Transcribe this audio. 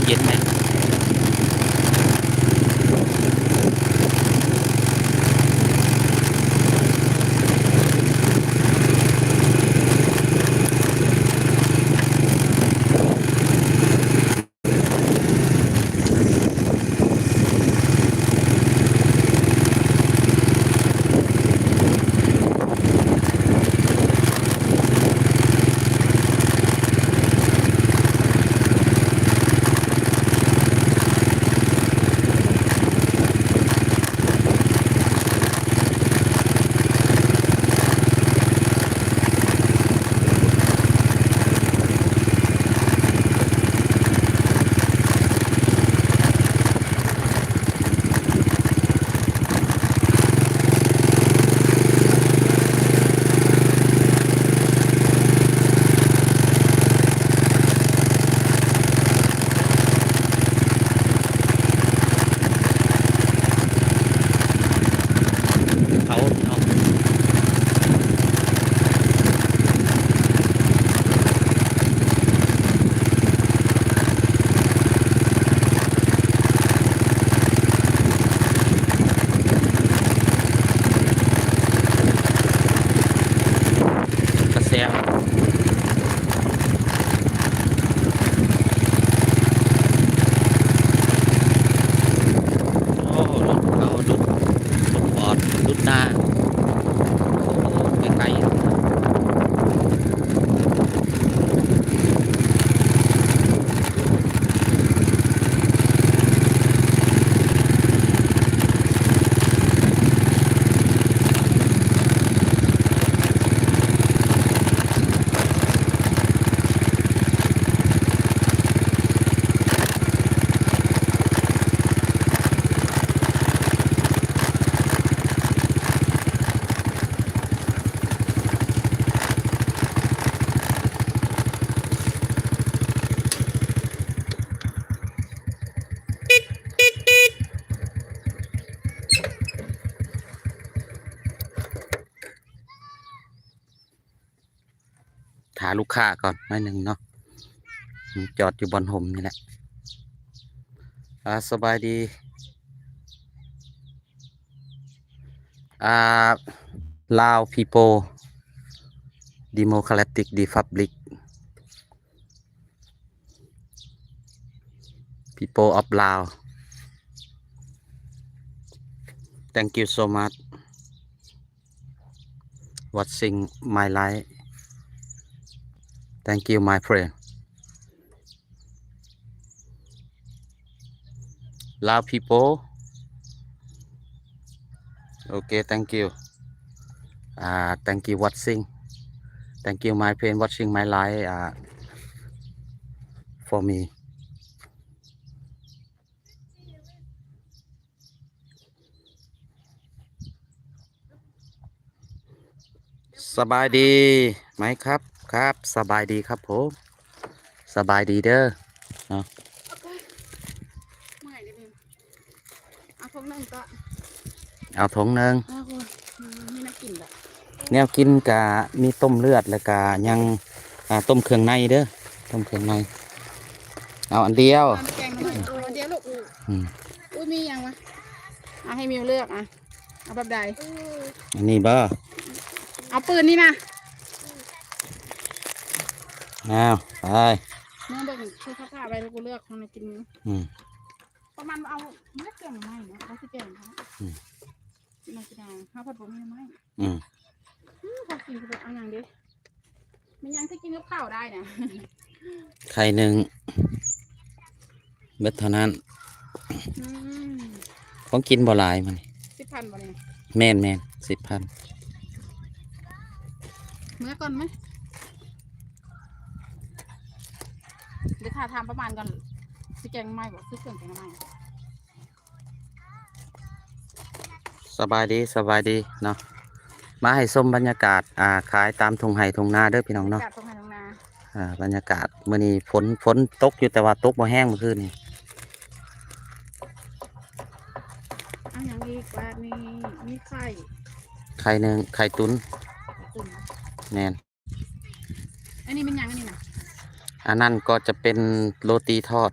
ເຢັນໆ ແດ່. ເຂົາເນາະ ກະແຊວ. ໂອ້ ຫຼຸດເຂົາ ຫຼຸດ ຫຼຸດບອດ ຫຼຸດນາ ໂອ້ ໄກໆ. ຖ້າລູກຄ້າກ່ອນໜ້ອຍໜຶ່ງເນາະ ມັນຈອດຢູ່ບ່ອນຮົ່ມນີ້ແຫຼະ. ອ່າ ສະບາຍດີ ອ່າ Lao People Democratic Republic People of Laos, thank you so much watching my live. Thank you, my friend. Lao people. Okay, thank you. Uh, thank you watching. Thank you, my friend, watching my live, uh, for me. ສະບາຍດີໄໝຄັບ? ຄັບ ສະບາຍດີຄັບຜົມ ສະບາຍດີເດີເນາະ. ເມື່ອຍເດ ເອົາຖົງໜຶ່ງກໍ ເອົາຖົງໜຶ່ງ ເອົາ ມີແນວກິນແລ້ວ ແນວກິນກະມີຕົ້ມເລືອດ ແລ້ວກະຍັງ ອ່າ ຕົ້ມເຄື່ອງໃນເດີ ຕົ້ມເຄື່ອງໃນ ເອົາອັນດຽວ ແກງໜໍ່ໄມ້ ເອົາອັນດຽວລູກ. ອືມ ອຸ້ຍ ມີຫຍັງວະ ເອົາໃຫ້ມິວເລືອກ ອ່ະ ເອົາແບບໃດ? ອັນນີ້ບໍ່? ເອົາປືນນີ້ນະ ເອົາ ໄປ ເມືອເບິ່ງ ຊື້ຜ້າໄວ້ ແລ້ວກູເລືອກຂອງໃນກິນ. ອືມ ປະມານວ່າເອົາ ເລືອກແກງໜໍ່ໄມ້ເນາະ ເຮົາຊິແກງເນາະ. ອືມ ຊິມາກິນເອົາ ເຮົາພັດບໍ່ມີໜໍ່ໄມ້. ອືມ ອືມ ເຮົາກິນເອົາຫຍັງເດ? ແມ່ນຫຍັງທີ່ກິນກັບເຂົ້າໄດ້ນະ? ໄຂ່ໜຶ່ງ ເບິດເທົ່ານັ້ນ. ອືມ ຂອງກິນບໍ່ຫຼາຍມື້ນີ້. ສິບພັນບໍ່ນີ້? ແມ່ນໆ ສິບພັນ. ເມືອກ່ອນໄໝ? ດຽວຖ້າຖາມປະມານກ່ອນ ຊິແກງໜໍ່ໄມ້ບໍ່? ຊື້ເຄື່ອງແກງໜໍ່ໄມ້. ສະບາຍດີ ສະບາຍດີເນາະ ມາໃຫ້ຊົມບັນຍາກາດ ອ່າ ຂາຍຕາມທົ່ງໄຮ່ທົ່ງນາເດີພີ່ນ້ອງເນາະ. ບັນຍາກາດທົ່ງໄຮ່ທົ່ງນາ ອ່າ ບັນຍາກາດມື້ນີ້ຝົນ ຝົນຕົກຢູ່ ແຕ່ວ່າຕົກບໍ່ແຮງມື້ຄືນນີ້. ເອົາຫຍັງອີກບາດນີ້? ມີໄຂ່ ໄຂ່ໜຶ່ງ ໄຂ່ຕຸນ. ໄຂ່ຕຸນ ແມ່ນ. ອັນນີ້ແມ່ນຫຍັງອັນນີ້ນະ? ອັນນັ້ນກໍຈະເປັນໂຣຕີທອດ